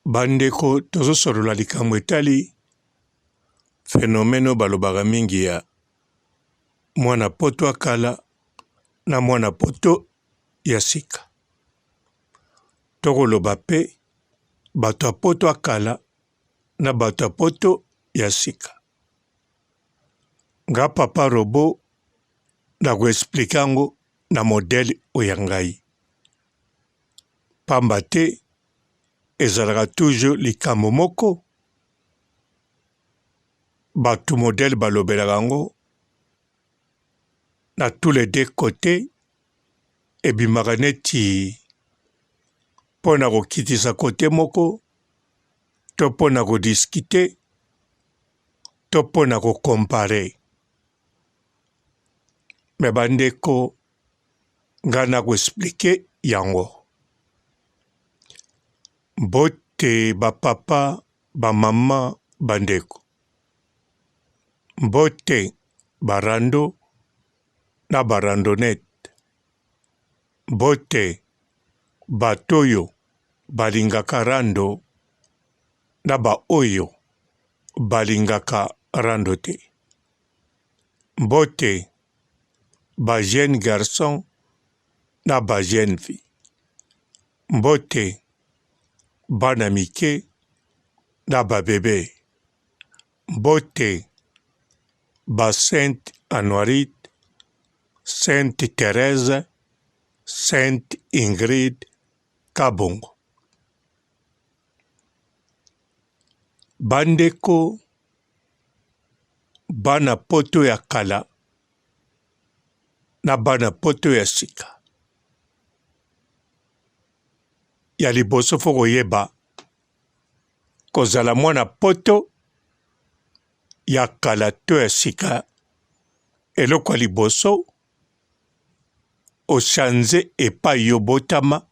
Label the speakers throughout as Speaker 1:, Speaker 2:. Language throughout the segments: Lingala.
Speaker 1: Bandeko tozosolola likambo etali phenomène oyo balobaka mingi ya mwana poto ya kala na mwana poto ya sika. Tokoloba pe bato ya poto ya kala na bato ya poto ya sika. Nga papa robot nako expliquer yango na modèle oyo ya ngai. Pamba te ezalaka toujours likambo moko batu modèle balobelaka yango na tous les deux cotes ebimaka neti mpo na kokitisa cote moko to mpo na ko discuter to mpo na ko comparer. Mais ba ndeko nga nako expliquer yango. Mbote ba papa, ba mama, ba ndeko. Mbote ba rando na ba randonnette. Mbote bato oyo balingaka rando na ba oyo balingaka rando te. Mbote ba jeunes garçons na ba jeunes filles. Mbote bana mike na ba bebe. Mbote ba Sainte Anuarite, Sainte Therèse, Sainte Ingrid Kabongo. Bandeko bana poto ya kala na bana poto ya sika. Ya liboso fo koyeba kozala mwana poto ya kala to ya sika, eloko ya liboso o change epai yo obotama,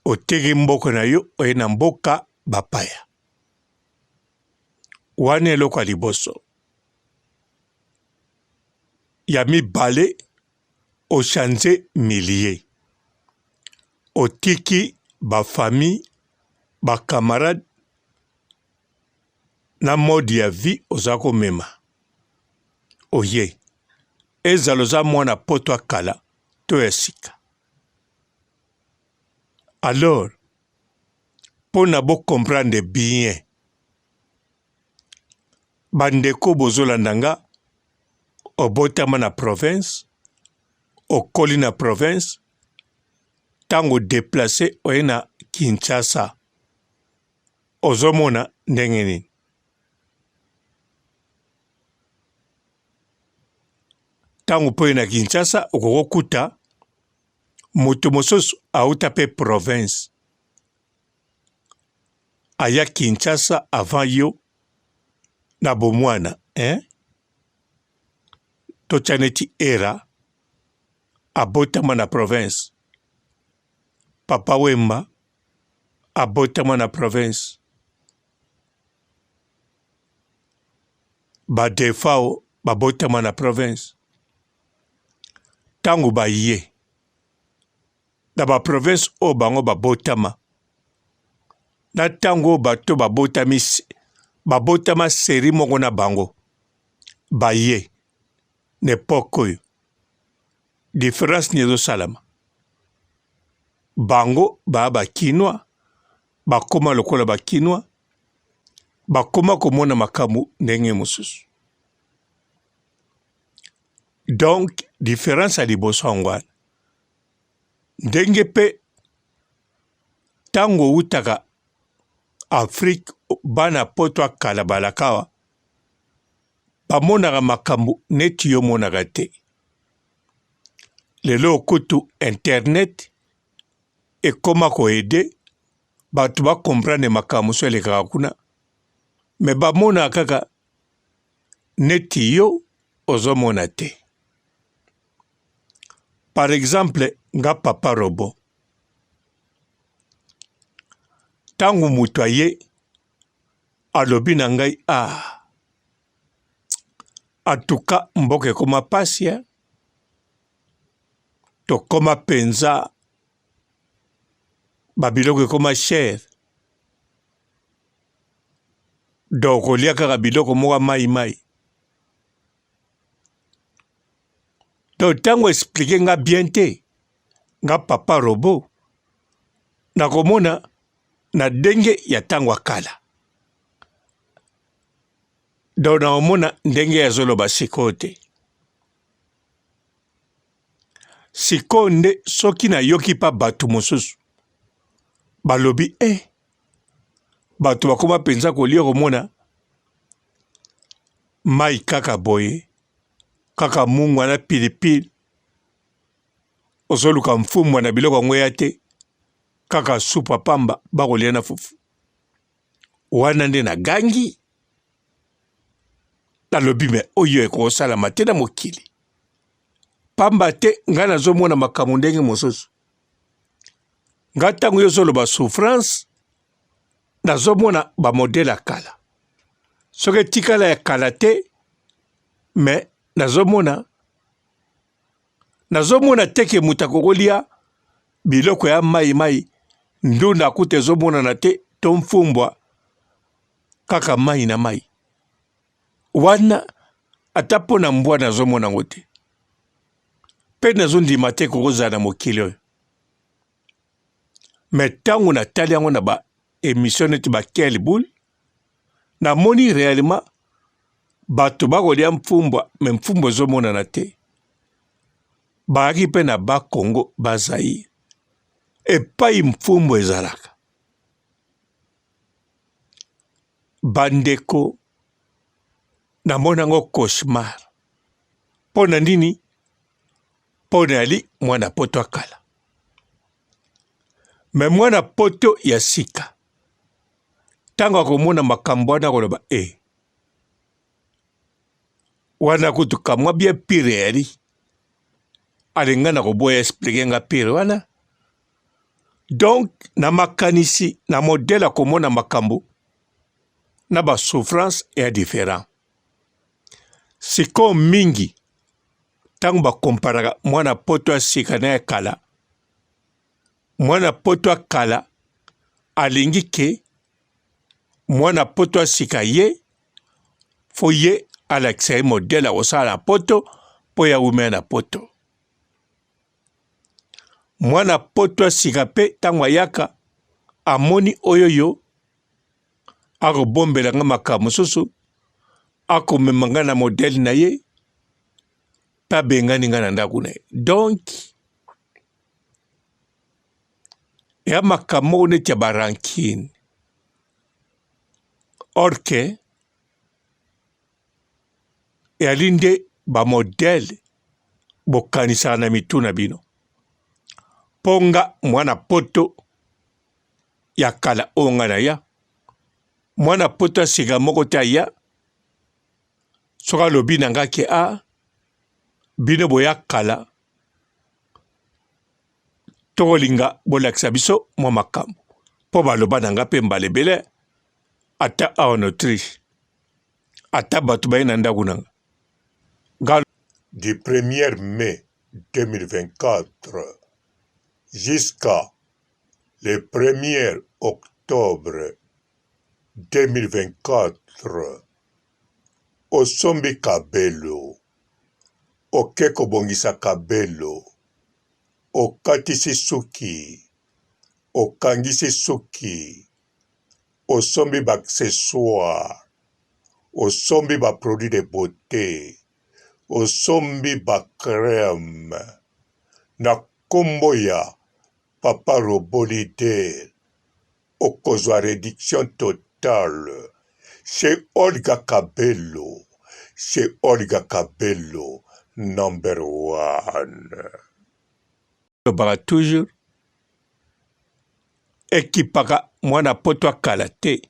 Speaker 1: oteki mboka na yo oye na mboka bapaya. Wana eloko ya liboso. Ya mibale, o changer milieu, otiki ba famille, ba camarades na mode ya vie oza komema, oye ezala oza mwana poto ya kala to ya sika. Alors pona bo comprendre bien Ba ndeko bozolanda nga, obotama na province, okoli na province, tango o deplacer oye na Kinshasa, ozomona ndenge nini? Tango pe oye na Kinshasa okoki kokuta moto mosusu awuta pe province, aya Kinshasa avant yo na bomwana hein? Totia neti Era abotama na province, Papa Wemba abotama na province, ba Defao babotama na province. Tango baye na ba province oyo bango babotama na ntango oyo bato babotami babotama serie moko na bango baye na epoque oyo difference nini ezosalama bango baa ba kinois bakoma lokola ba kinois bakoma komona makambo ndenge mosusu donc difference ya liboso yango wana Ndenge pe tango owutaka Afrique bana poto ya kala balaka awa bamonaka makambo neti yo omonaka te. Lelo kutu internet ekoma ko aider bato ba comprendre makambo mosusu elekaka kuna mais bamonaka kaka neti yo ozomona te. Par exemple nga papa robot tango moto aye alobi na ngai ah en tout cas mboka ekoma pasi hein tokoma penza ba biloko ekoma cher. Donc okolia kaka biloko moko ya mai mai. Donc ntango explike nga bien te, nga papa robot nakomona na ndenge ya ntango ya kala. Donc nakomona ndenge azoloba sikoyo te. Sikoyo nde soki nayoki pa bato mosusu balobi e eh, bato bakoma mpenza kolia komona mai kaka boye kaka mungwa na pilipili ozoluka mfumbwa na biloko yango ya te kaka supa pamba bakolia na fufu wana nde nagangi nalobi me oyo ekosalama te na mokili pamba te ngai nazomona makambo ndenge mosusu ngai ntango yo ozoloba souffrance nazomona bamodele ya kala soki etikala ya kala te me nazomona nazomona te ke moto akokolia biloko ya mai mai ndunda kuta ezomonana te to mfumbwa kaka mai na mai wana ata mpo na mbwa nazomona yango te mpe nazondima te kokozala na mokili oyo me ntango natali yango na ba emission neti ba Kelbul namoni réellement bato bakolia mfumbwa me mfumbwa ezomonana te bayaki mpe na ba Congo ba Zaïre epai mfumbwa ezalaka bandeko namoni yango cauchemar mpo na nini mpo nayali mwana poto ya kala me mwana poto ya sika ntango akomona makambo wana akoloba e eh, wana kutu kamwa bien pire yali alinga na koboya explike nga pire wana donc na makanisi na modele akomona makambo na ba souffrance ya différent sikoyo mingi ntango bakomparaka mwana poto ya sika na ya kala mwana poto ya kala alingi ke mwana poto ya sika ye fo ye alakisa ye modele ya kosala na poto mpo ya wumela na poto mwana poto ya sika mpe ntango ayaka amoni oyo yo akobombela nga makambo mosusu akomema nga na modele na ye mpe abengani nga na ndako na ye donc ya makambo moko neti ya barankine or ke eyali nde bamodele bokanisaka na mitu na bino mpo nga mwana poto ya kala oyo nga naya mwana poto ya sika moko te aya soki alobi na nga ke a ah, bino boya kala tokolinga bolakisa biso mwa makambo mpo baloba na nga mpe mbala ebele ata awa na Autriche ata bato baye na ndako na nga nga
Speaker 2: Du 1er mai 2024 jusqu'à le 1er octobre 2024 osombi kabelo oke kobongisa kabelo okatisi suki okangisi suki osombi ba accessoires osombi ba produits de beaute osombi ba crème na kombo ya papa robot leader okozwa reduction totale chez Olga Kabelo chez Olga Kabelo number one.
Speaker 1: Lobaka toujours ekipaka mwana poto ya kala te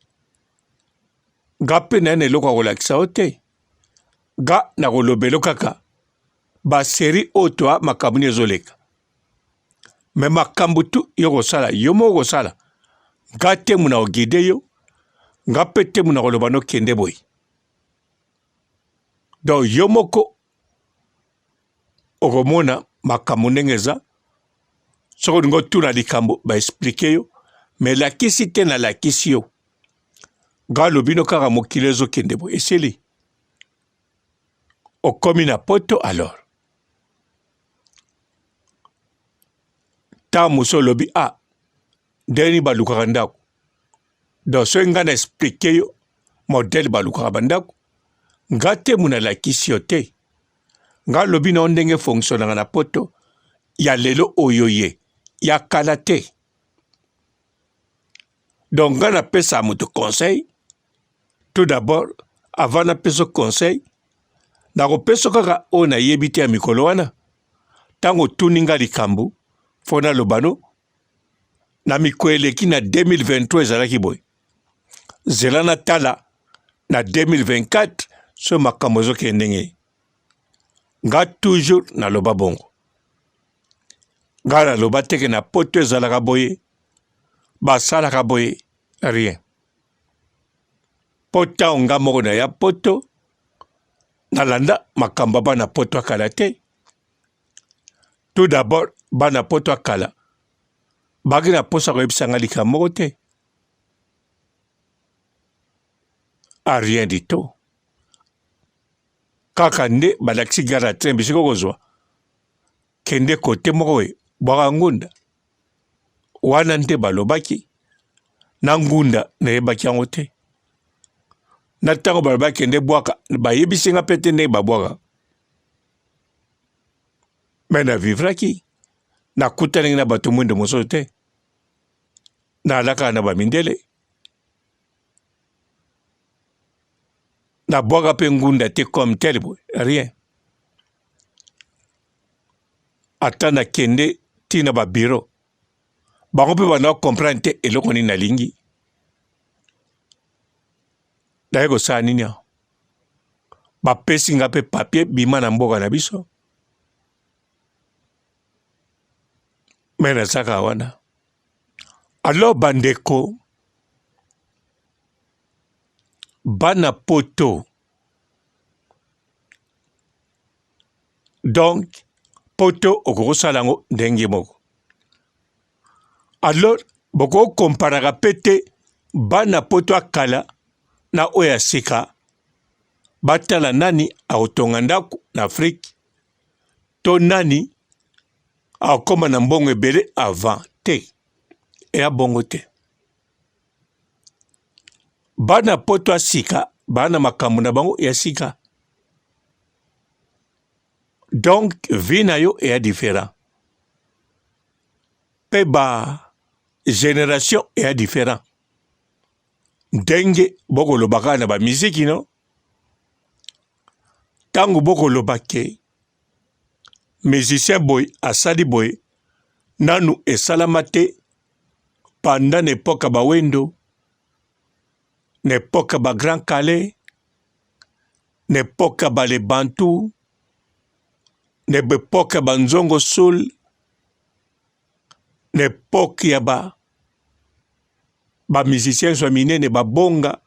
Speaker 1: nga mpe naye na eloko ya kolakisa yo te nga nakolobelo kaka baserie oyo toa makambo nini ezoleka me makambo tu yo kosala yo moko kosala nga te muna koguide yo nga mpe te muna koloba nokende boye donc yo moko okomona makambo ndenge eza soki olingi otuna likambo baexplike yo me lakisi te nalakisi yo. Nga alobi no kaka mokili ezokende boye esili. Okomi na poto alors. Ntango mosusu olobi ah ndenge nini balukaka ndako. Donc soki nga na explique yo modèle balukaka bandako, nga te mu nalakisi yo te. Nga alobi na yo ndenge fonctionnaka na poto ya lelo oyo ye ya kala te. Donc nga napesa moto conseil tout d'abord avant napesa conseil nakopesa kaka oyo nayebi te ya mikolo wana ntango otuni nga likambo fo naloba no na mikolo eleki na 2023 ezalaki boye zela natala na 2024 so makambo ezokende ndenge nga toujours naloba bongo nga naloba teke na poto ezalaka boye basalaka boye rien mpo ntango nga moko naya poto nalanda makambo ya bana poto ya kala te tout d'abord bana poto ya kala baki na mposa koyebisa nga likambo moko te a rien du tout kaka nde balakisi gare ya train bisika okozwa kende kote moko boye bwaka ngunda wana nde balobaki na ngunda nayebaki yango te na ntango balobaki kende bwaka bayebisi nga mpe te ndenge babwaka me na vivraki nakutanaki na bato mwindo mosusu te nalakaka na bamindele nabwaka mpe ngunda te comme tel boye rien ata nakende ti na babiro bango mpe banda comprendre te eloko nini nalingi naye kosala nini awa bapesi nga mpe papier bima na mboka na biso me nazaka wana alors bandeko bana poto donc poto okoki kosala yango ndenge moko alors bokoki komparaka mpe te bana poto ya kala na oyo ya sika batala nani akotonga ndako na Afrique to nani akoma na mbongo ebele avant te eya bongo te bana poto ya sika baa na makambo na bango ya sika donc vie na yo eya différent mpe ba generation eya différent ndenge bokoloba kaka na bamiziki no ntango bokoloba ke musicien boye asali boye nanu esalama te pendant na epoque ya bawendo na epoque ya ba grand kale na epoque ya ba le bantu na epoque ya ba nzongo soul na epoque ya ba ba musiciens ya minene babonga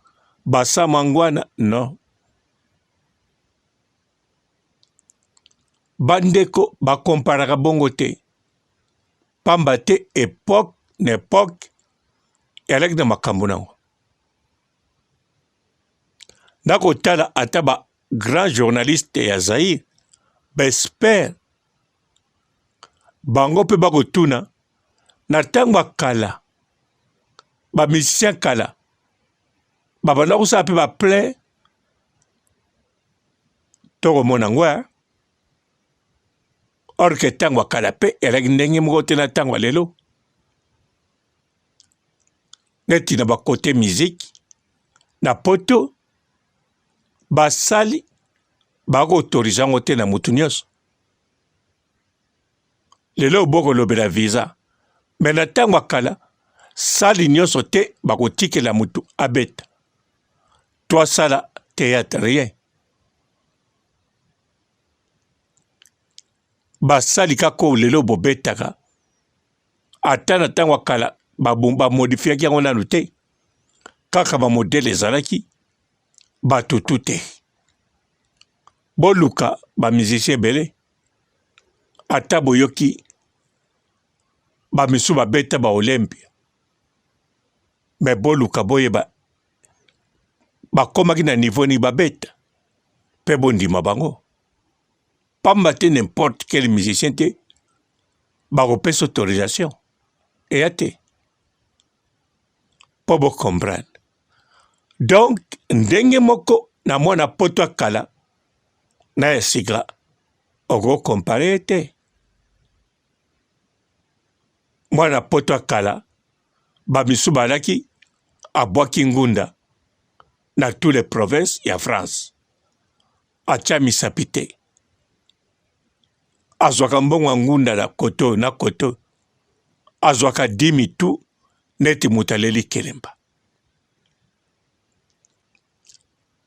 Speaker 1: basamangwana non Bandeko ba comparaka bongo te pamba te epoque na epoque ezalaki na makambo na yango. Nakotala ata ba grand journaliste ya Zaïre ba expert bango mpe bakotuna na ntango ya kala ba musicien kala babanda kosala mpe ba plein tokomona yango eh? Or que ntango ya kala mpe ezalaki ndenge moko te na ntango ya lelo neti na bakote miziki na poto basali bakoautorize yango te na motu nyonso lelo bokolobela visa me na ntango ya kala sali nyonso te bakotikela motu abeta to asala théâtre rien basali kaka oyo lelo bobetaka ata na ntango ya kala bamodifiaki yango nanu te kaka bamodele ezalaki bato tu te boluka bamusicien ebele ata boyoki bamisusu babeta ba olympia me boluka boyeba. Bakomaki na niveau nini babeta mpe bondima bango. Pamba te n'importe quel musicien te bakopesa autorisation eya te mpo bo comprendre. Donc ndenge moko na mwana poto ya kala na ya sika oko comparer ye te. Mwana poto ya kala ba misusu balaki abwaki ngunda na tous les provinces ya France atia misapi te azwaka mbongo ya ngunda na koto na koto azwaka 10 mitu neti moto aleli kelemba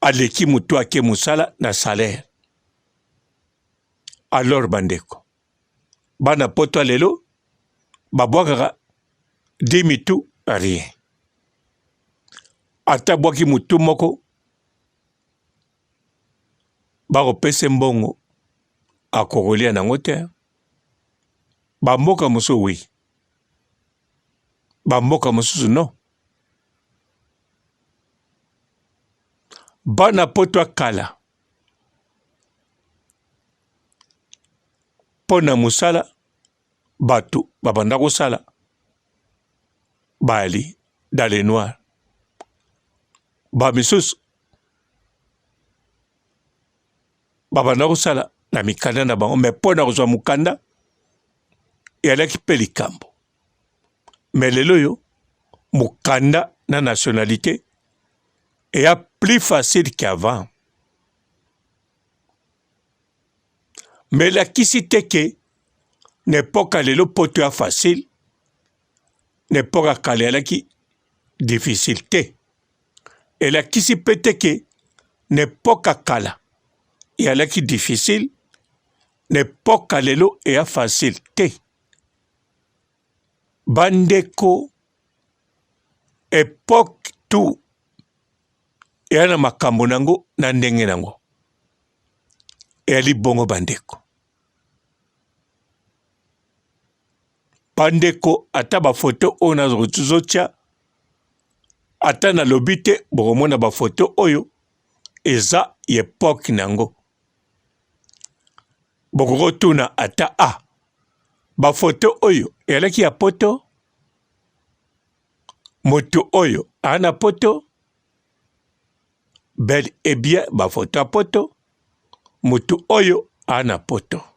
Speaker 1: aleki moto ake mosala na salaire alors bandeko bana poto ya lelo babwakaka de mitu rien ata abwaki motu moko bakopesa mbongo akokolia nango te bamboka mosusu wi bamboka mosusu non bana poto ya kala mpo na mosala bato babanda kosala bali dans le noir ba misusu babanda kosala na mikanda na bango me mpo na kozwa mokanda eyalaki mpe likambo me lelo oyo mokanda na nationalité eya plus facile qu'avant Mais elakisi te ke na epoque ya lelo poto ya facile, na epoque ya kala eyalaki difficile te. Elakisi pe te ke na epoque ya kala eyalaki difficile, na epoque ya lelo eya facile te. Ba ndeko epoque tout eya na makambo na yango na ndenge na yango. Eyali bongo bandeko. Bandeko ata ba photo oyo nazotia ata nalobi te bokomona ba photo oyo eza ya epoque na yango. Bokoki kotuna ata a ah, ba photo oyo eyalaki ya poto moto oyo aa na poto bel et bien ba photo ya poto moto oyo aa na poto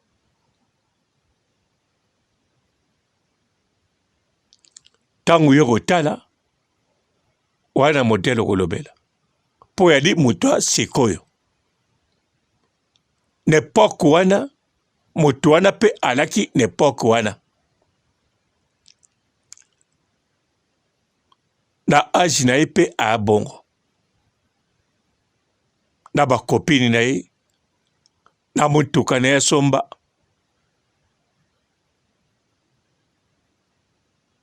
Speaker 1: ntango yo kotala wana modele okolobela mpo yali moto ya sikoyo na epoke wana moto wana mpe alaki na epoke wana na age na ye mpe aya bongo na bakopini na ye na motuka na ye asomba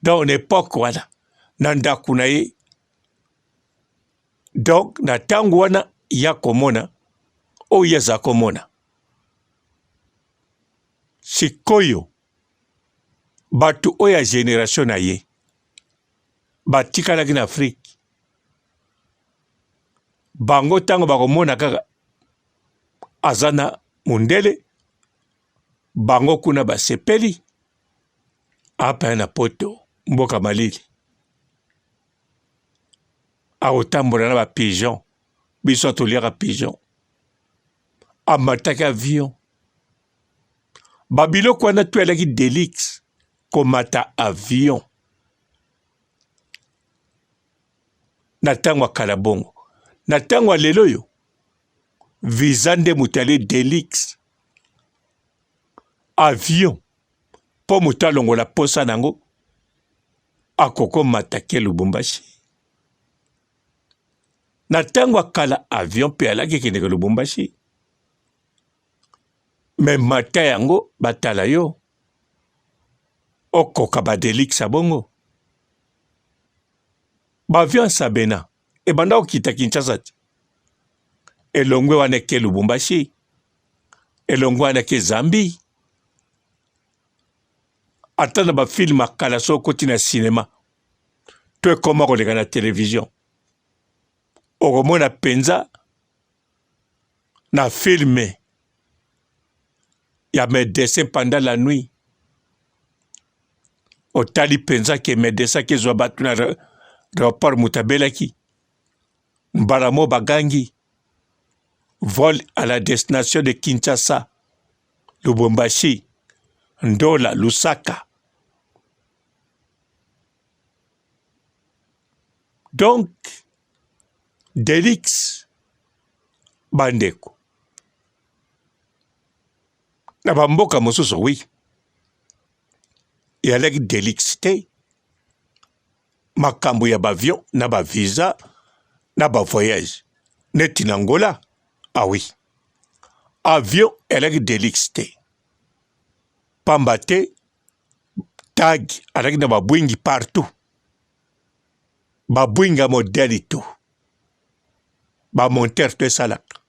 Speaker 1: donc na epoke wana na ndako na ye donc na ntango wana ya komona oyo ye aza komona sikoyo bato oyo ya generation na ye batikalaki na Afrique bango ntango bakomona kaka aza na mondele bango kuna basepeli apaya na poto mboka malili akotambola na ba pigeon biso toliaka pigeon amataki avion babiloko wana to elaki delix komata avion na ntango ya kala bongo na ntango ya lelo oyo visa nde moto ale delix avion mpo moto alongola mposa na yango akokomata ke Lubumbashi. Na ntango ya kala avion mpe alaki ekendeke Lubumbashi, me mata yango batala yo okoka badelix ya bongo. Baavion ya Sabena ebanda kokita Kinshasa te, elongwe wana eke Lubumbashi, elongwe wana eke Zambie. Ata na ba film ya kala soki okoti na cinema to ekoma koleka na television. Okomona mpenza na filme ya medecin pendant la nuit, otali mpenza ke medecin akezwa bato na aeroport, moto abelaki mbala moko bagangi vol à la destination de Kinshasa, Lubumbashi, Ndola, Lusaka. Donc Delix bandeko na bamboka mosusu oui eyalaki Delix te makambo ya baavion na bavisa na bavoyage neti na Angola ah oui avion eyalaki Delix te pamba te tag alaki na babwingi partout babwinga modèle tout bamonteur to esalaka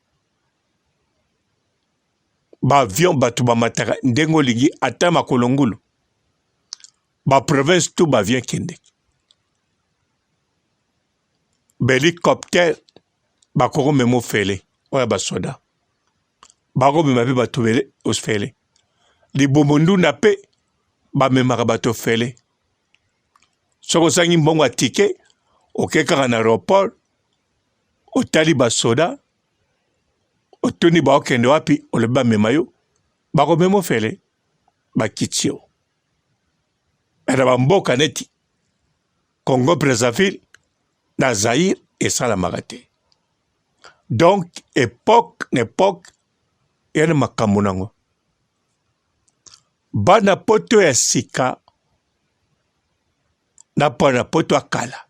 Speaker 1: baavion bato bamataka ndenge olingi ata makolo ngulu baprovince tout baavion ekendeke bahelicoptère bakokomema ofele oyo ya basoda bakomema mpe bato ofele libumu ndunda mpe bamemaka bato ofele soki ozangi mbongo ya tike oke kaka na aéroport otali basoda otuni baokende wapi olobi bamema yo bakomema ofele bakiti yo na bamboka neti Congo Brazzaville na Zaïre esalamaka te donc epoque na epoque eya na makambo nango bana poto ya sika na bana poto ya kala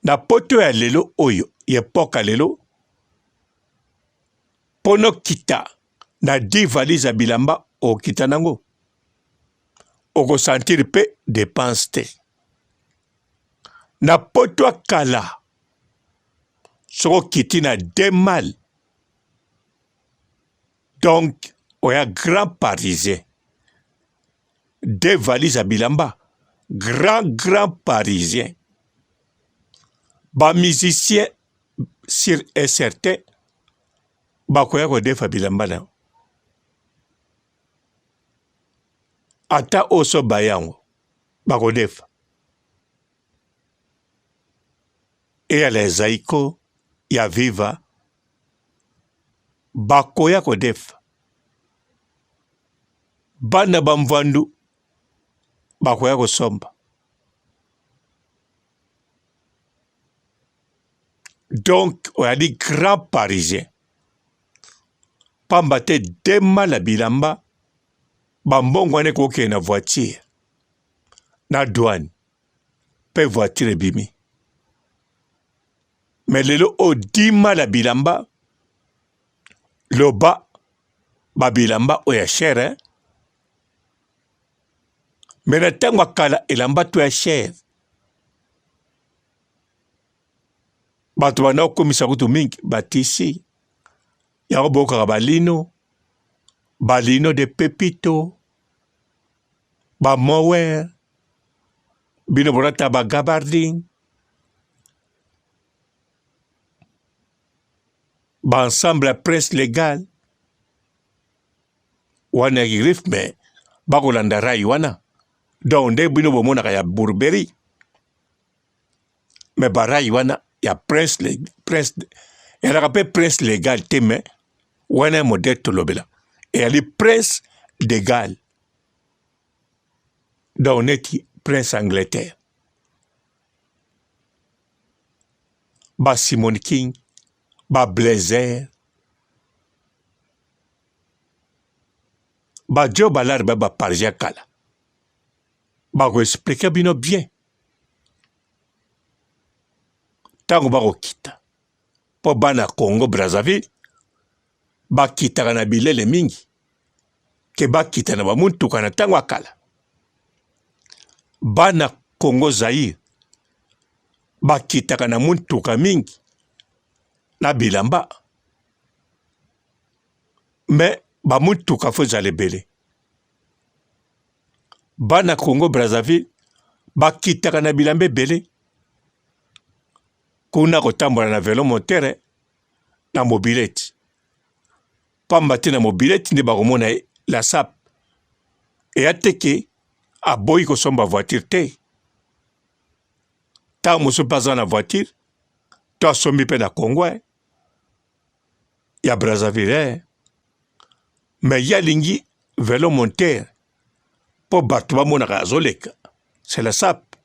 Speaker 1: na poto ya lelo oyo ya epoque ya lelo mpo nokita na 10 valise ya bilamba okita nango okosentir mpe depense te na poto ya kala soki okiti na deux mal donc oya grand parisien deux valise ya bilamba grand grand parisien ba musicien sur et certain bakoya kodefa bilamba na yo ata oso baye yango bakodefa eyala ya zaiko ya viva bakoya kodefa bana ba mvandu bakoya kosomba donc oyali grand parisien pamba te dema na bilamba bambongo wana ekokende na voiture na douane mpe voiture ebimi me lelo oyo dima na bilamba loba babilamba oyo ya chere eh? me na ntango ya kala elamba to ya chere bato banda kokomisa kutu mingi batisi yango boyokaka balino balino de pepito bamower bino bolata bagabarding baensemble ya presse legale wana ya griffe me bakolanda rai wana donc nde bino bomonaka ya burbery me barai wana ya prince, prince ezalaka mpe prince legal te me wana ya modele tolobela eyali prince de Galles donc neti prince Angleterre ba Simon King ba Blazer ba Joe Ballard ba ba parisien kala bako expliquer bino bien ntango bakokita mpo bana Congo Brazzaville bakitaka na bilele mingi ke bakita na bamutuka na ntango ya kala bana Congo Zaire bakitaka na mutuka mingi na bilamba me bamutuka fo ezala ebele bana Congo Brazzaville bakitaka na bilamba ebele. Kuna kotambola na velo motere na mobilete, pamba te na mobilete nde bakomona ye la sap eya te ke aboyi kosomba voiture te. Ntango mosusu mpe aza na voiture to asombi mpe na Congo eh, ya Brazzaville eh. Mais ye alingi velo montere mpo bato bamonaka azoleka, c'est la sap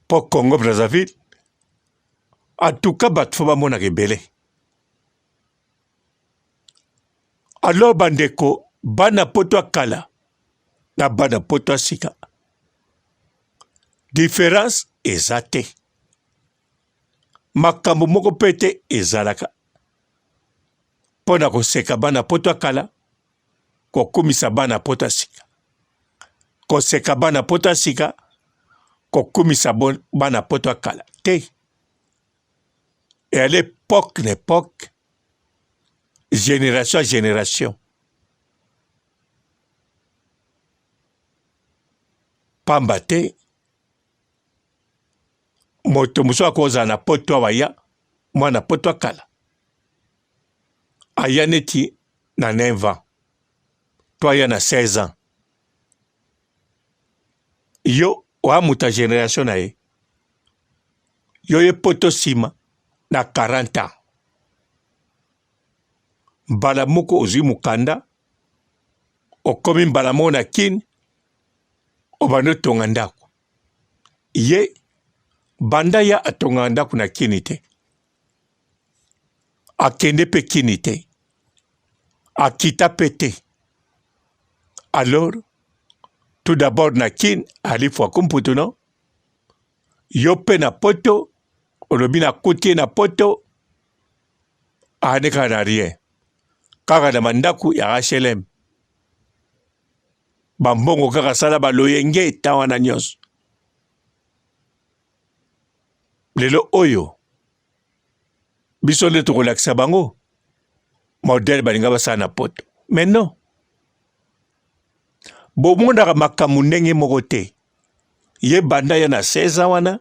Speaker 1: mpo Congo Brazzaville en tout cas bato fo bamonaka ebele. Alors bandeko bana poto ya kala na bana poto ya sika difference eza te, makambo moko mpe te ezalaka mpo na koseka bana poto ya kala, kokumisa bana poto ya sika, koseka bana poto ya sika, kokumisa bana poto ya kala te. Et à l'époque na époque, génération à génération, pamba te moto mosusu akozala na poto awa ya mwana poto ya kala aya neti na 9 ans to aya na 16 ans, yo oa moto ya generation na ye, yo ye poto nsima na 40 ans, mbala moko ozwi mokanda okomi mbala moko na Kin, obandi otonga ndako. Ye banda ya atongaka ndako na Kin te, akende mpe Kin te, akita mpe te. Alors tout d'abord na Kin ali fwakumputu no, yo mpe na poto olobi nakuti ye na poto aani kaka na rien, kaka na bandako ya HLM, bambongo kaka sala baloyenge ta wana nyonso. Lelo oyo biso nde tokolakisa bango modele balinga basala na poto, mais non, bomonaka makambo ndenge moko te. Ye banda ya na 16 ans wana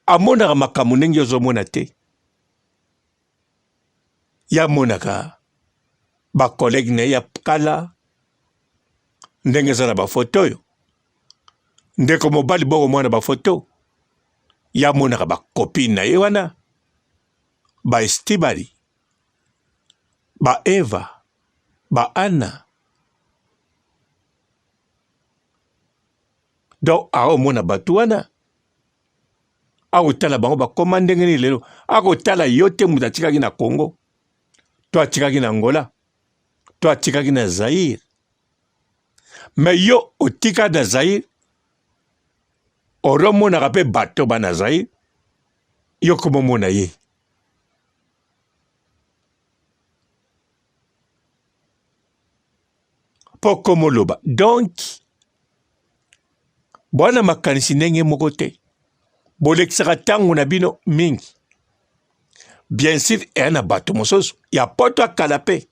Speaker 1: amonaka makambo ndenge ozomona te. Ye amonaka ba collègue na ye ya kala ndenge eza na ba photo oyo. Ndeko mobali bokomona ba photo, ye amonaka ba copine na ye wana, ba Estibali, ba Eva, ba Anna. Donc aomona bato wana, akotala bango bakoma ndenge nini lelo. Akotala yo te moto atikaki na Congo, to atikaki na Angola, to atikaki na Zaire. Mais yo otika na Zaire, oromonaka mpe bato ba na Zaire, yo komomona ye. Mpo komoloba donc bwana makanisi ndenge moko te, bolekisaka ntango na bino mingi. Bien sûr eya na bato mosusu ya poto ya kala mpe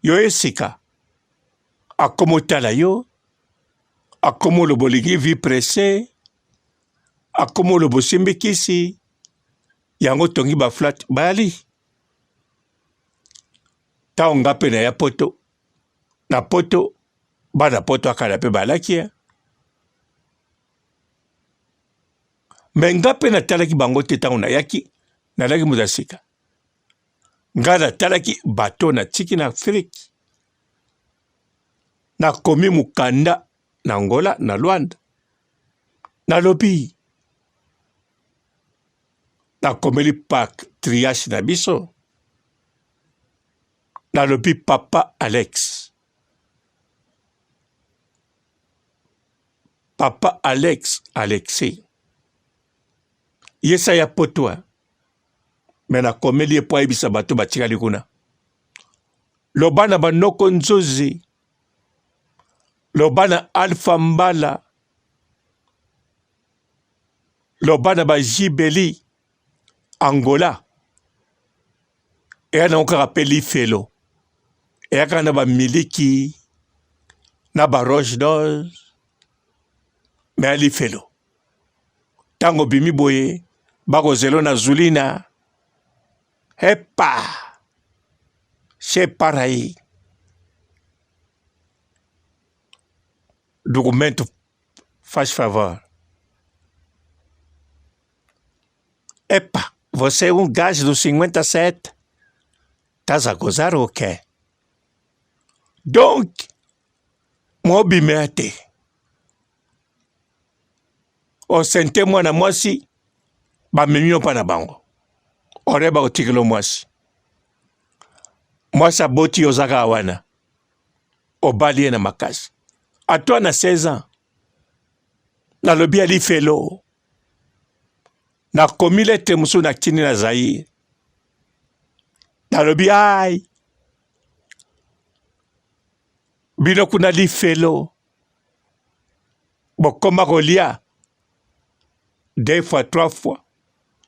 Speaker 1: yo esika akomotala yo, akomoloba olingi vie presse, akomoloba osimbi kisi yango otongi ba flat bayali. Ntango nga mpe naya poto, na poto bana poto akala mpe balaki ya me nga mpe natalaki bango te. Ntango nayaki nalaki moto ya sika, nga natalaki bato natiki na Afrike, nakomi mokanda na Angola na Luanda, nalobi nakomeli patriarche na biso, nalobi papa Alex, papa Alex Alexis yesa ya poto me nakomeli ye mpo ayebisa bato batikali kuna, loba na banoko nzuzi, loba na Alpha Mbala, loba na bajibeli Angola, eya nango kaka mpe lifelo, eya kaka na bamiliki na ba roche d'or, me ya lifelo. Ntango obimi boye, bakozelo na Zulina. Epa! C'est pareil. Documento faz favor. Epa, você é um gajo do 57. Estás a gozar ou quê? Donc, mobimea te. Osente mwana mwasi, bamemi yo mpa na bango. Ore bakotikela mwasi. Mwasi aboti yo oza kaka wana. Obali ye na makasi. Atwa na 16 ans. Nalobi ya lifelo. Nakomi lettre mosusu natindi na Zaïre. Nalobi ai bino kuna lifelo bokoma kolia deux fois trois fois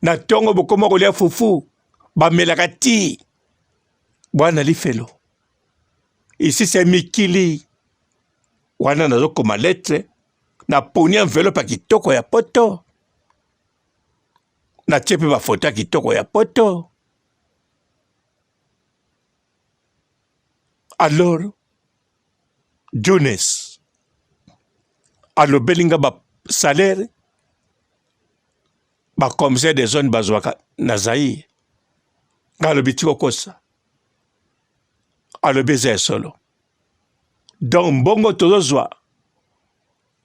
Speaker 1: na ntongo bokoma kolia fufu bamelaka ti bwana lifelo ici c'est mikili wana nazokoma lettre naponi enveloppe ya kitoko ya poto natie mpe bafoto ya kitoko ya poto alors Jones alobeli nga ba salaire ba commissaire de zone bazwaka na Zaïre nga alobi tika okosa alobi eza ya solo donc mbongo tozozwa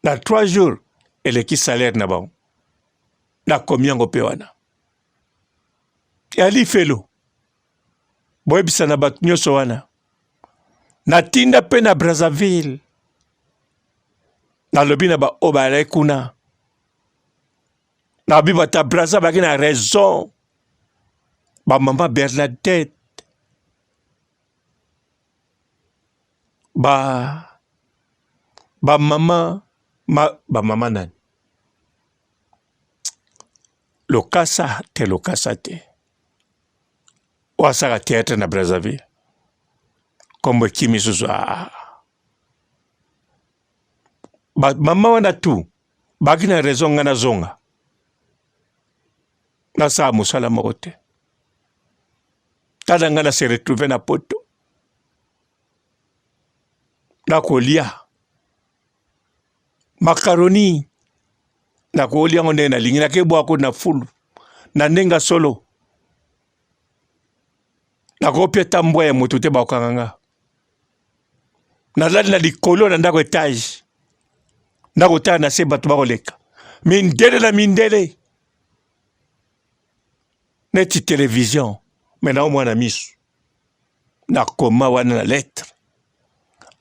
Speaker 1: na 3 jours eleki salaire na bango nakomi yango mpe wana ya lifelo boyebisa na bato nyonso wana natinda mpe na Brazzaville nalobi na baoyo bazalaki kuna nabi bato ya Brazza bazalaki na raison bamama Bernadette ba bamama ma, bamama nani lokasa te lokasa te oyo asalaka theatre na Brazzaville kombo ekimi susu ah. Ba mama wana tout baki na raison nga nazonga nasala mosala moko te tala nga na se retrouve na poto nakolia makaroni nakolia yango ndenge nalingi nakebwako na fulu na ndenge ya solo nakopia ata mbwa ya moto te bakokanga nga nalali na likolo na ndako etage nakotala na se bato bakoleka mindele na mindele neti television me nao mwana miso nakoma wana na lettre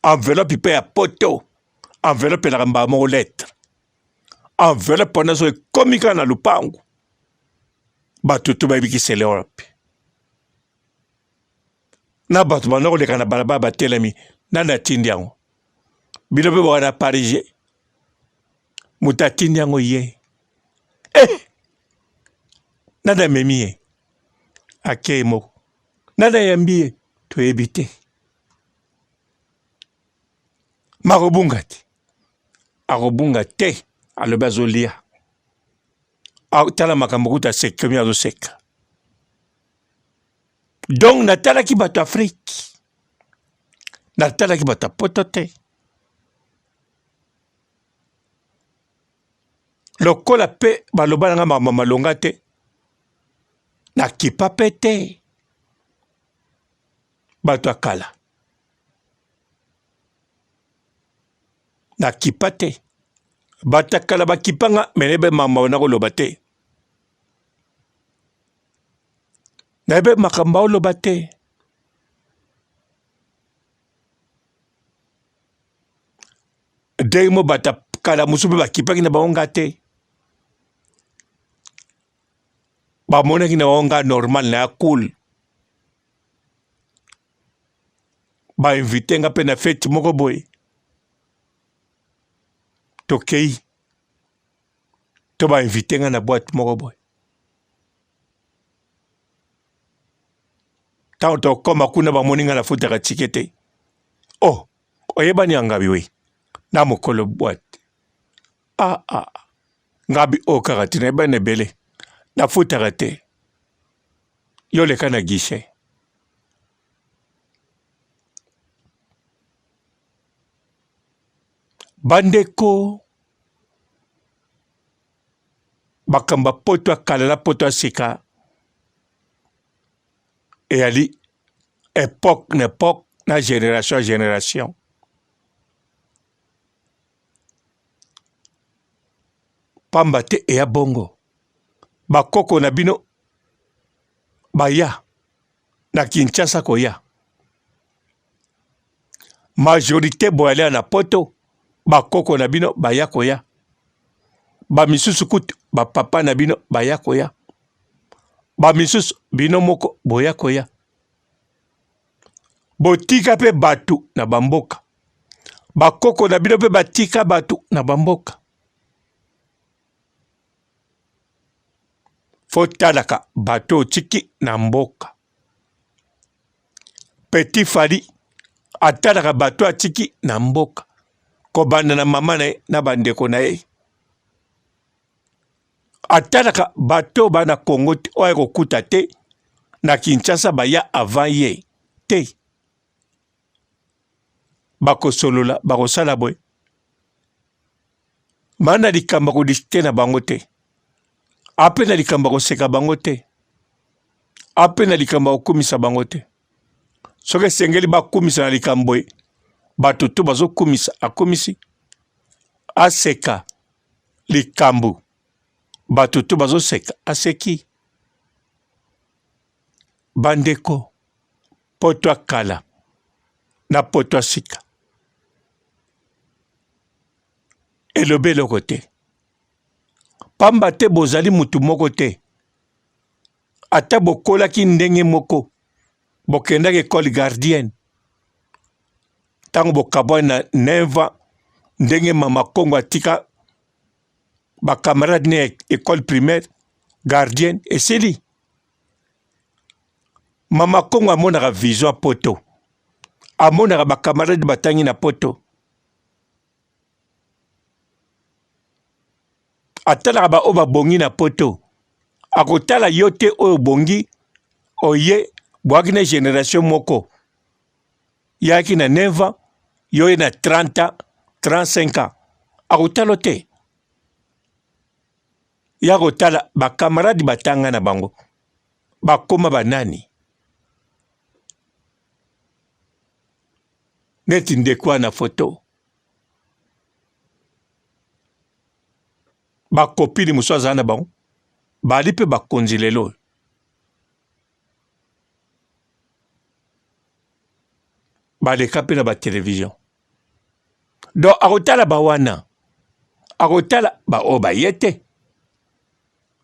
Speaker 1: enveloppe mpe ya poto enveloppe elaka mbala moko lettre enveloppe wana so ekomi kaka na lupangu bato to bayebi kisele wapi na bato banda koleka na balabala batelemi nani atindi yango bino mpe boka na parisien moto atindi yango ye eh! nani amemi ye akei moko nani ayambi ye toyebi te makobunga te akobunga te alobi azolia tala makambo kuta asekemi azoseka donc natalaki bato afrike natalaki bato ya poto te lokola mpe baloba na nga makambo malonga te nakipa mpe te bato ya kala nakipa te bato ya kala bakipa nga me nayebe makambo nakoloba te nayebi makambo aoloba te ndenge mo bato ya kala mosusu mpe bakipaki na bango nga te bamonaki na bango nga normal na ya cool bainvite nga mpe na fete moko boye tokei to bainvite nga na boite moko boye ntango tokoma kuna bamoni nga nafutaka tike te oh oyebani yangabi we na mokolo boite ah, ah. Ngabi oyo kaka te nayebani na ebele nafutaka te yo leka na guichet. Bandeko makambo ya poto ya kala na poto ya sika eyali epoque na epoque na generation ya generation. Pamba te eya bongo bakoko na bino baya na Kinshasa koya majorite boyalia na poto bakoko na bino baya koya ba misusu kutu ba papa na bino baya koya ba misusu bino moko boya koya botika pe batu na ba mboka bakoko na bino pe batika batu na ba mboka fotalaka bato otiki na mboka petit Fally atalaka bato atiki na mboka kobanda na mama na ye na bandeko na ye atalaka bato ba na Congo te oyo akokuta te na Kinshasa baya avant ye te bakosolola bakosala boye Ba na likambo ya ko discuter na bango te. A pe na likambo ya koseka bango te. A pe na likambo ya kokumisa bango te. Soki esengeli bakumisa na likambo boye, bato to bazokumisa akumisi. Aseka likambo bato to bazoseka aseki. Bandeko, poto ya kala na poto ya sika elobi eloko te pamba te bozali mutu moko te ata bokolaki ndenge moko bokendaki ecole gardienne ntango bokabwani na 9 ans ndenge mama kongo atika ba camarade ne ya ecole primaire gardienne esili mama kongo amonaka vision ya poto amonaka ba camarade batangi na poto atalaka ba oyo babongi na poto akotala yo te oyo obongi oye bwaki na generation moko yaki na 9 ans yo ye na 30 ans 35 ans akotala te ya kotala bakamaradi batanga na bango bakoma banani neti ndeko wana foto bakopini mosusu azala na bango bali mpe bakonzi lelo oyo baleka mpe na batelevizio donc akotala bawana akotala baoyo baye te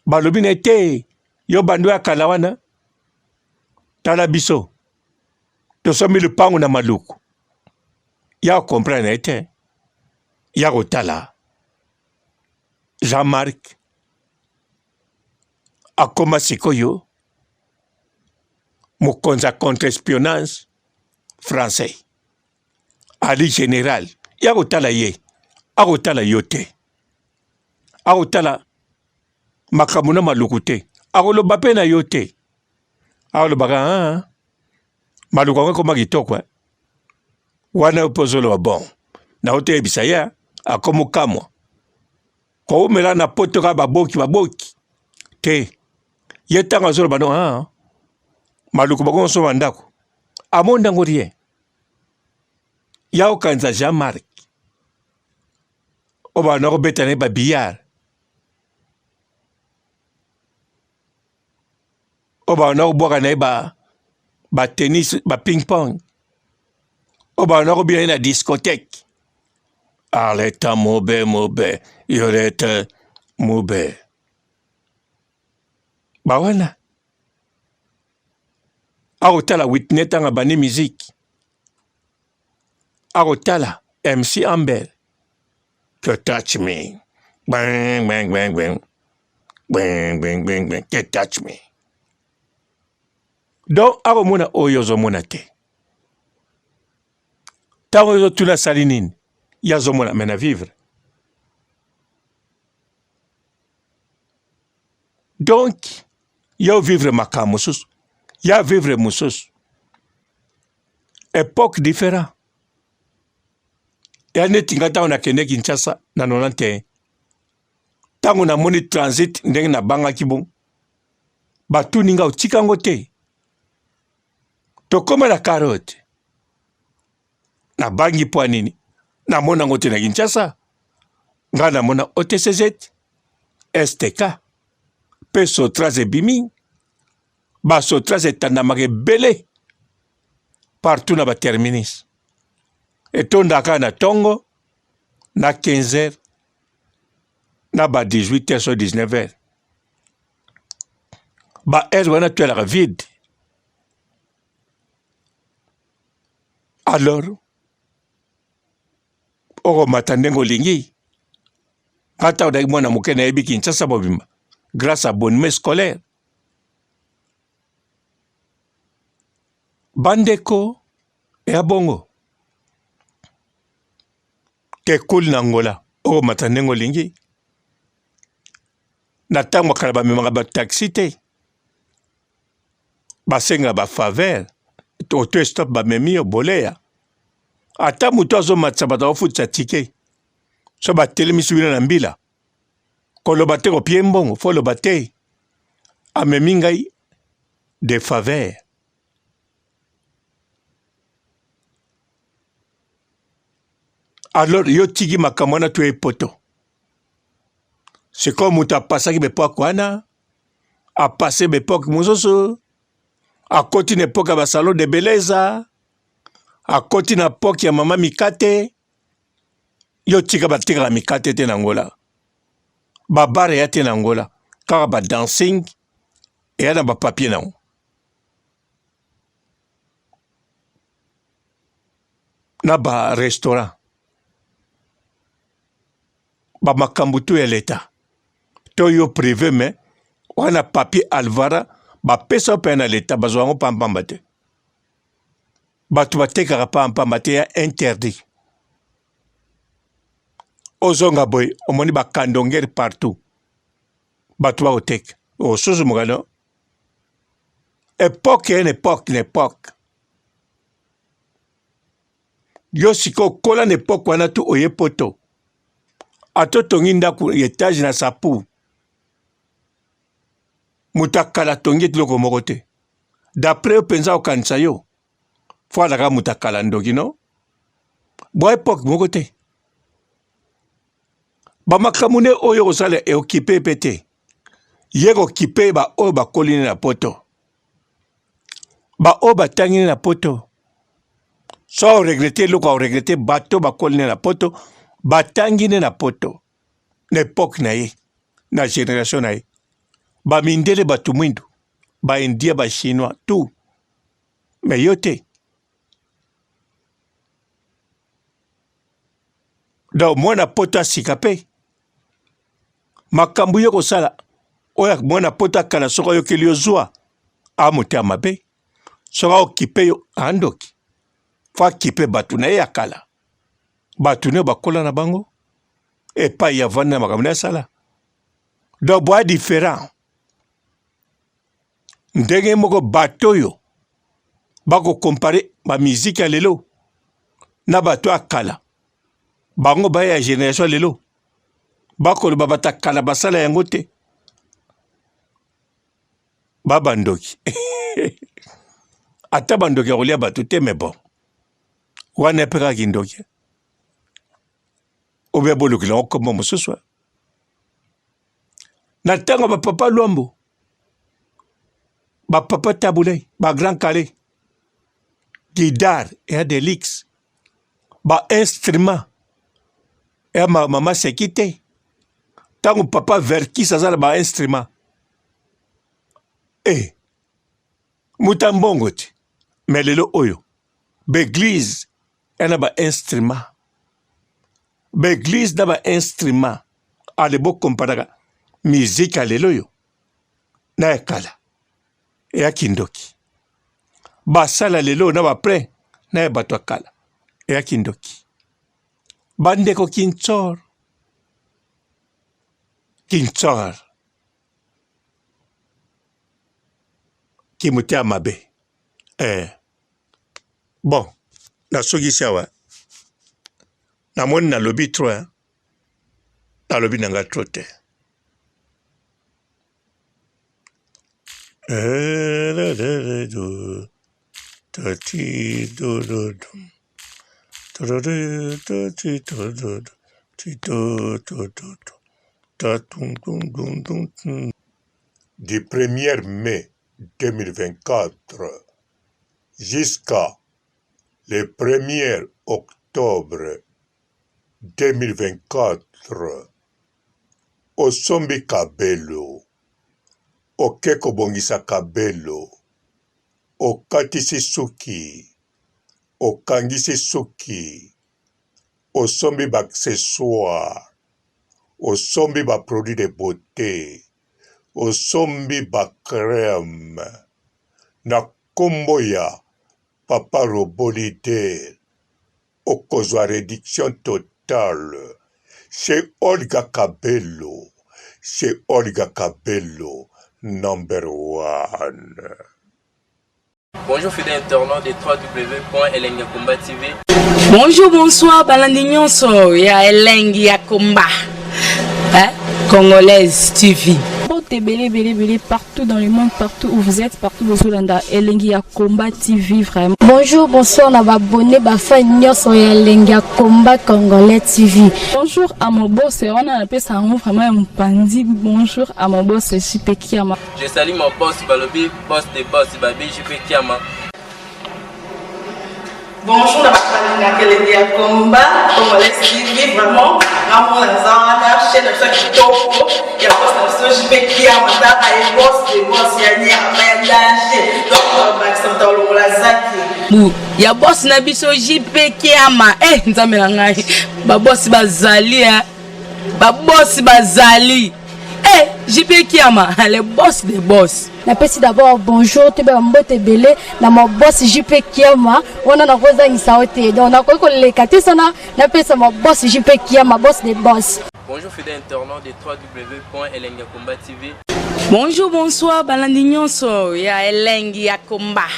Speaker 1: balobi na ye te yo bando ya kala wana tala biso tosombi lupango na maluku ya comprendre na ye te ya kotala Jean-Marc akoma sikoyo mokonzi ya contre-espionnage français ali general ya kotala ye akotala yo te akotala makambo na maluku te akoloba mpe na yo te alobaka ah, maluku yango ekoma kitoko eh? wana yo mpe ozoloba bon naotoyebisa ye akomokamwa kowumela na poto kaka baboki baboki te ye ntango azoloba no ah, maluku bango nyonso bandako amoni yango rien ya okanisa jean marc oyo banda kobeta na ye babillard oyo banda kobwaka na ye ba ba tennis ba ping pong oyo banda kobina ye na discothèque aleta mobe mobe yolete mobe bawana akotala witney ntango abandi miziki akotala mc amber to touch me bang bang bang bang bang bang bang bang to touch me donc akomona oyo ozomona te ntango ozotuna asali nini ye azomona me na vivre. Donc yo vivre makambo mosusu, ya vivre mosusu, epoque différent. Ya neti nga ntango nakende Kinshasa na 91, ntango namoni transit ndenge nabangaki bongo, batuni nga otika yango te, tokoma na carotte, nabangi mpo ya nini? Namona yango te na Kinshasa. Nga namona OTCZ, STK mpe Sotras ebimi, ba Sotras etandamaka ebele partout na ba terminus, etondaka na tongo na 15 heures na ba 18 heures so 19 heures, ba heures wana toyalaka vide. Alors okomata ndenge olingi. Nga ntango nazalaki mwana moke nayebi Kinshasa mobimba grâce à abonnement scolaire. Bandeko ya bongo tekuli na Angola okomata ndenge olingi. Na ntango ya kala bamemaka ba taxi te, basengaka ba faveur auto stop bamemi yo boleya. Ata moto azomatisa bato akofutisa ticket, so batelemisi bino na mbila koloba te kopie mbongo fo loba te amemi ngai de faveur. Alors yo tiki makambo wana to epoto sikoyo moto apasaki bepoke wana apase bepoke mosusu akoti na epoke ya basalon de beleza akoti na epoke ya mama mikate. Yo tika batekaka mikate te na Angola, babare ya te na Angola, kaka ba dancing eya na bapapier nango. Na ba restaurant ba makambo to ya leta to yo prive me wana papier alvara bapesa yo mpe na leta bazwa yango pampamba te. Bato batekaka pampamba te ya interdit. Ozonga boye omoni bakandongere partout bato bakoteka osusumuka no epoque ya epoque na epoque. Yo sikoyo okola na epoque wana tu oye poto ata otongi ndako ya etage na sapu moto akala atongi eloko moko te d'après yo mpenza okanisa yo fo alaka moto akala ndoki no bwa epoque moko te bamakambo nde oyo kosala eokipe mpe te ye kokipe baoyo bakoli na poto baoyo batangi na poto so oregrete eloko oregrete bato bakoli na poto batangi nde na poto na epoke na ye na generation na ye bamindele bato mwindu ba indien ba chinois tout mais yo te. Donc mwana poto asika pe makambo yo kosala oyo mwana poto akala soki ayokeli yo zwa a motema mabe soki aokipe yo andoki fo akipe bato na ye ya kala bato nayo bakola na bango epai ya vanda na makambo na asala donc boya différent Ndenge moko bato oyo bako comparer ba musique ya lelo na bato ya kala, bango baya ya generation ya lelo bakoloba bato ya kala basala yango te, ba bandoki ata bandoki ya kolia bato te, mais bon wana mpe kaka kindoki obe bolukela yango kombo mosusu. Na ntango ya ba papa Luambo, ba papa Tabu Ley, ba Grand Kallé, guitare eya de luxe, ba instruments eya mama seki te. Ntango papa Verckys aza na ba instruments eh, moto ya mbongo te, mais lelo oyo ba eglise eya na ba instruments, ba eglise na ba instruments ale bo comparaka musique ya lelo oyo na ya kala eya kindoki. Basala lelo na ba plein na ya bato ya kala eya kindoki. Bandeko kintsor kintsor. Kimotema mabe eh. Bon, nasukisi awa, namoni nalobi trop hein? Nalobi na nga trop te.
Speaker 2: Du 1er mai 2024 jusqu'à le 1er octobre 2024, osombi kabelo, oke kobongisa kabelo, okatisi suki, okangisi suki, osombi ba accessoires, osombi ba produits de beaute, osombi ba crème na kombo ya papa robot leader, okozwa reduction totale chez Olga Kabelo, chez Olga Kabelo number one.
Speaker 3: Bonjour fidèles internautes de www.elengiyakomba TV.
Speaker 4: Bonjour, bonsoir, balandi nyonso ya Elengi ya Komba. Hein? Congolaise TV.
Speaker 5: Mbote ebele ebele ebele partout dans le monde, partout où vous êtes, partout bozolanda Elengi ya Combat TV vraiment.
Speaker 6: Bonjour, bonsoir na ba abonné ba fan nyonso ya Elengi ya Combat Congolais TV.
Speaker 5: Bonjour à mon boss, wana napesa yango vraiment ya mopanzi. Bonjour à mon boss JP Kiama.
Speaker 3: Je salue mon boss balobi boss de boss babi JP Kiama.
Speaker 7: Bonjour na bato balingaka elengi ya combat congolais TV, vraiment ngamona naza wana chaîne na biso ya kitoko ya boss na biso JP Kiama, tala ye boss de boss ya nyama ya danger, donc bakisa moto alongola zaki
Speaker 4: Bu ya boss na biso JP Kiama. Eh nzambe na ngai, ba boss bazali eh. Ba boss bazali. Eh JP Kiama, le boss des boss.
Speaker 6: Napesi d'abord bonjour toyeba ba mbote ebele na ma boss JP Kiama, wana nakozangisa yo te, donc nakoki koleka te sana napesa ma boss JP Kiama, boss des boss.
Speaker 3: Bonjour fidèles internautes de www.elengiyakomba TV.
Speaker 4: Bonjour, bonsoir, balandi nyonso ya Elengi ya Komba.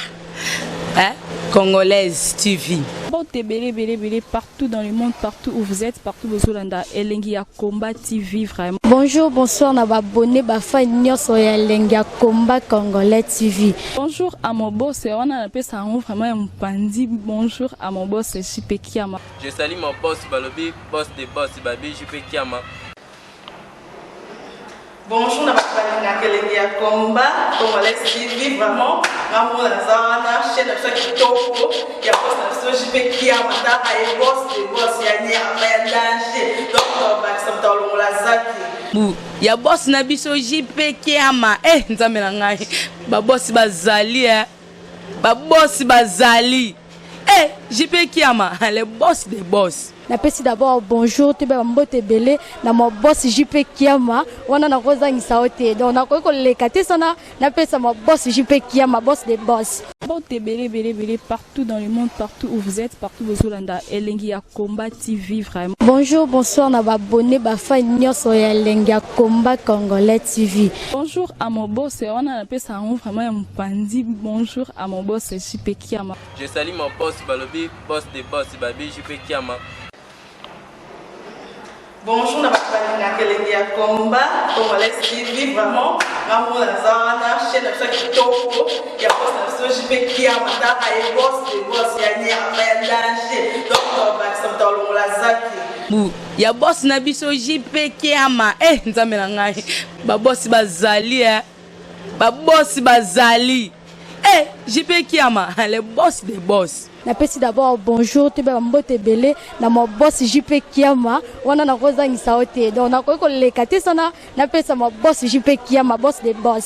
Speaker 4: Hein? Congolaise TV.
Speaker 5: Mbote ebele ebele ebele partout dans le monde, partout où vous êtes, partout bozolanda Elengi ya Combat TV vraiment.
Speaker 6: Bonjour, bonsoir na ba abonné ba fan nyonso ya Elengi ya Combat Congolais TV.
Speaker 5: Bonjour à mon boss, wana napesa yango vraiment ya mopanzi. Bonjour à mon boss JP Kiama.
Speaker 3: Je salue mon boss balobi boss de boss babi JP Kiama.
Speaker 7: Bonjour na bato balingaka elengi ya combat congolais TV, vraiment ngamona naza wana chaîne na biso ya kitoko ya boss na biso JP Kiama, tala ye boss de boss ya nyama ya danger, donc bakisa moto alongola zaki
Speaker 4: Bu ya boss na biso JP Kiama. Eh nzambe na ngai, ba boss bazali eh. Ba boss bazali. Eh JP Kiama, le boss des boss.
Speaker 6: Napesi d'abord bonjour toyeba ba mbote ebele na ma boss JP Kiama, wana nakozangisa yo te, donc nakoki koleka te sana napesa ma boss JP Kiama, boss des boss.
Speaker 5: Mbote ebele ebele ebele partout dans le monde, partout où vous êtes, partout bozolanda Elengi ya Combat TV vraiment.
Speaker 6: Bonjour, bonsoir na ba abonné ba fan nyonso ya Elengi ya Combat Congolais TV.
Speaker 5: Bonjour à mon boss, wana napesa yango vraiment ya mopanzi. Bonjour à mon boss JP Kiama.
Speaker 3: Je salue mon boss balobi boss de boss babi JP Kiama.
Speaker 7: Bonjour na bato balingaka elengi ya combat congolais TV, vraiment ngamona naza wana chaîne na biso ya kitoko ya boss na biso JP Kiama, tala ye boss de boss ya nyama ya danger, donc bakisa moto alongola zaki
Speaker 4: Bu ya boss na biso JP Kiama. Eh nzambe na ngai, ba boss bazali eh. Ba boss bazali. Eh JP Kiama, le boss des boss.
Speaker 6: Napesi d'abord bonjour toyeba ba mbote ebele na ma boss JP Kiama, wana nakozangisa yo te, donc nakoki koleka te sana napesa ma boss JP Kiama, boss des boss.